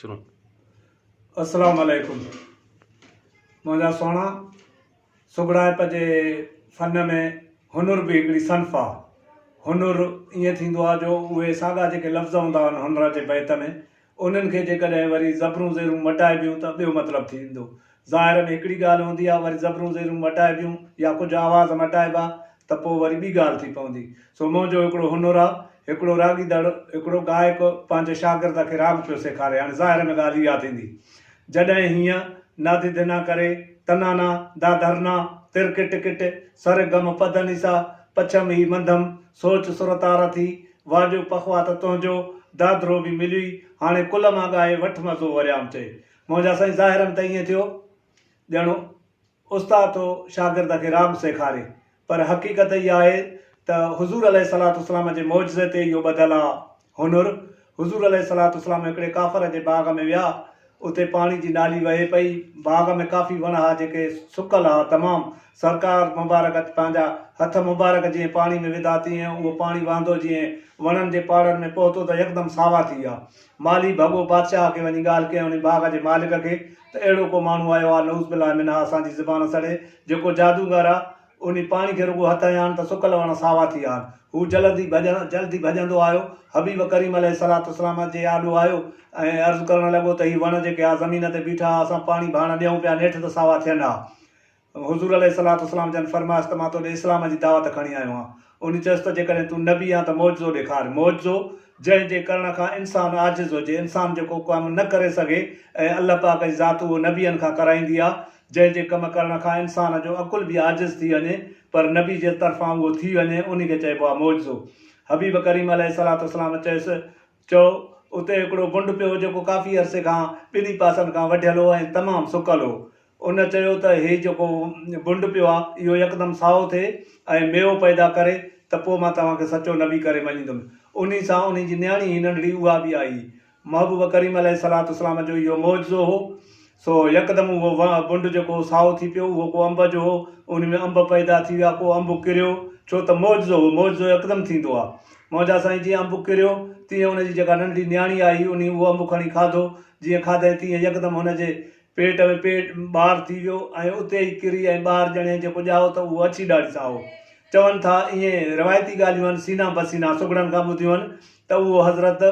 شروع. السلام عليڪم منهنجا سهڻا سگهڙائپ جي فن ۾ هنر به هڪڙي صنف آ هنر ائين ٿيندو آ جو اهي ساڳا جيڪي لفظ هوندا آهن هنر جي بيت ۾ انهن کي جيڪڏهن وري زبرون زيرون مٽائبيون ته ٻيو مطلب ٿي ويندو. ظاهر ۾ هڪڙي ڳالهه هوندي آهي، وري زبرون زيرون مٽائبيون يا ڪجهه آواز مٽائبا ته پوء وري ٻي ڳالهه ٿي پوندي. سو منهنجو هڪڙو هنر آ، هڪڙو راڳيندڙ، هڪڙو گائڪ پنهنجي شاگرد کي راڳ پيو سيکاري. هاڻي ظاهر ۾ ڳالهه اها ٿيندي. جڏهن هيئن نادي ڌنا ڪري، تنانا، دا ڌرنا، تر ڪٽ ڪٽ، سر گم پڌنيسا، پڇم هي منڌم، سوچ سرتار ٿي، واڄو پخوا ته تنهنجو، دادرو به مليئي، هاڻي ڪل مان ڳائي وٺ مزو وريام چئي. منهنجا سائين ظاهرن ته ائين ٿيو ڄڻ استاد ٿو شاگرد کي راڳ سيکاري پر حقيقت اها آهي ته حضور عليه الصلوة والسلام جي معجزي تي اهو ٻڌل آ هنر. حضور عليه الصلوة والسلام هڪڙي ڪافر جي باغ ۾ ويا اتي پاڻي جي نالي وهي پئي، باغ ۾ ڪافي وڻ ها جيڪي سڪل ها تمام، سرڪار مبارڪ پنهنجا هٿ مبارڪ جيئن پاڻي ۾ وڌا تيئن اهو پاڻي وهندو جيئن وڻن جي پاڙن ۾ پهتو ته يڪدم ساوا ٿي ويا. مالهي ڀڳو بادشاهه کي وڃي ڳالهه ڪيائين انهي باغ جي مالڪ کي ته اهڙو ڪو ماڻهو آيو آ نعوذ بالله منها اسان جي زبان سڙي جيڪو جادوگر آ انهي پاڻي کي رڳو هٿ هنيان ته سڪل وڻ ساوا ٿي ويا. هو جلد ئي ڀڄڻ جلد ئي ڀڄندو آيو. حبيب ڪريم عليه الصلوة والسلام جي آڏو آيو ۽ عرض ڪرڻ لڳو ته هي وڻ جيڪي ها زمين تي بيٺا ها اسان پاڻي ڀاڻ ڏيون پيا نيٺ ته ساوا ٿين ها. حضور عليه الصلوة والسلام جن فرمايس ته مان تو ڏي اسلام جي دعوت کڻي آيو آهيان. انهي چيس ته جيڪڏهن تون نبي آن ته معجزو ڏيکار. معجزو، جنهن جي ڪرڻ کان انسان عاجز هجي، انسان جيڪو ڪم نه ڪري سگهي ۽ الله پاڪ جي ذات اهو نبين کان ڪرائيندي آ، جنهن جي ڪم ڪرڻ کان انسان جو عقل به عاجز ٿي وڃي پر نبي جي طرفان اهو ٿي وڃي انهي کي چئبو آهي معجزو. حبيب ڪريم عليه الصلوة والسلام چيس، چئو، اتي هڪڙو بنڊ پيو هو جيڪو ڪافي عرصي کان ٻنهي پاسن کان وڍيل هو ۽ تمام سڪل هو. ان چيو ته هي جيڪو بنڊ پيو آهي اهو يڪدم سائو ٿئي ۽ ميوو پيدا ڪري ته پوء مان توهان کي سچو نبي ڪري مڃيندم. انهي سان انهي جي نياڻي هئي ننڍڙي اها به آئي. محبوب ڪريم عليه الصلوة والسلام جو اهو معجزو هو، سو يڪدم اهو بنڊ جيڪو هو سائو ٿي پيو، اهو ڪو انب جو هو، ان ۾ انب پيدا ٿي ويا، ڪو انب ڪريو، ڇو ته معجزو هو، معجزو يڪدم ٿيندو آهي. منهنجا سائين جيئن انب ڪريو، تيئن ان جي جيڪا ننڍڙي نياڻي آئي، انهي اهو انب کڻي کاڌو، جيئن کاڌائين تيئن يڪدم هن جي پيٽ ۾ پيٽ ٻار ٿي ويو ۽ اتي ئي ڪري ۽ ٻار ڄڻي جيڪو ڄائو ته اهو اڇي ڏاڙهي سان هو. چون ٿا، ائين روايتي ڳالهيون آهن، سينا بسينا سگهڙن کان ٻڌيون آهن ته اهو حضرت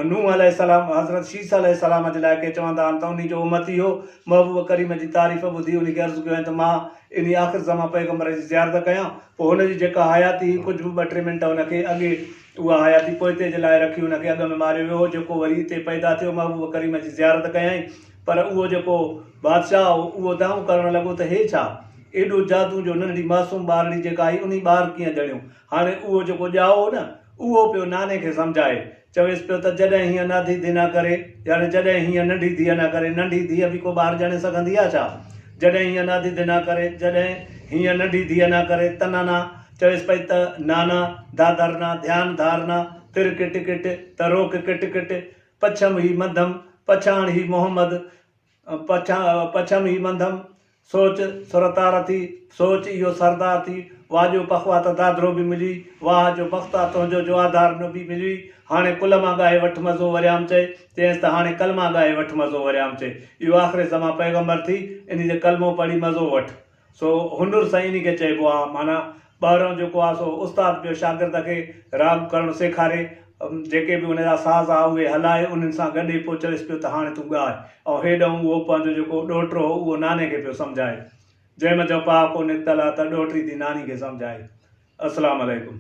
نوح عليه السلام حضرت شيث عليه السلام جي لاء ڪي چوندا آهن ته انهي جو امتي هو، محبوب ڪريم جي تعريف ٻڌي انهي کي عرض ڪيائين ته مان انهي آخر زمان پيغمبر جي زيارت ڪيان، پوء هن جي جيڪا حياتي هئي ڪجهه به ٻه ٽي منٽ هن کي اڳي اها حياتي پوئتي جي لاء رکي هن کي اڳ ۾ ماريو ويو هو جيڪو وري اتي پيدا ٿيو محبوب ڪريم جي زيارت ڪيائين پر اهو جيڪو بادشاهه هو اهو دانهون ڪرڻ لڳو ته هي ڇا؟ ايڏو جادو جو ننڍڙي معصوم ٻارڙي جيڪا هئي انهي ٻار ڪيئن ڄڻيو؟ هاڻي اهو جيڪو ڄائو هو نه اهو پيو ناني کي سمجهائي. چويس پيو ته جڏهن هيئن ناڌي ڌي نه ڪري، يعني جڏهن هيئن ننڍي ڌيء نه ڪري، ننڍي ڌيء به ڪو ٻار ڄڻي سگهندي آ ڇا؟ جڏهن هيئن ناڌي ڌي نه ڪري، جڏهن هيئن ننڍي ڌيء نه ڪري ته نانا، چويس پئي ته نانا، دادرنا، ڌيان ڌارنا، تر ڪٽ ڪٽ، ته روڪ ڪٽ ڪٽ، پڇم هي منڌم، پڇاڻ هي محمد، پڇم هي منڌم، سوچ سرتار ٿي، سوچ اهو سردار ٿي، واڄو پخوا ته دادرو به مليئي، واهه جو بخت آ تنهنجو جو آڌار نه به مليئي، هاڻي ڪلما ڳائي وٺ مزو وريام چئي، چيائينس ته هاڻي ڪلما ڳائي وٺ مزو وريام چئي، اهو آخر زمان پيغمبر ٿي، انهي جي ڪلمو پڙهي مزو وٺ. سو هنر سائين انهي کي چئبو آ، معنيٰ ٻاهرئون جيڪو آ سو استاد پيو شاگرد کي راڳ ڪرڻ سيکاري، جيڪي به ان جا ساز آ اهي هلائي انهن سان گڏ ئي پوء چويس پيو ته هاڻي تون ڳاء ۽ هيڏئون اهو پنهنجو جيڪو ڏوهٽو هو اهو ناني کي پيو سمجهائي. جنهن منجهئون پهاڪو نڪتل آ ته ڏوهٽي ٿي ناني کي سمجهائي. السلام عليڪم.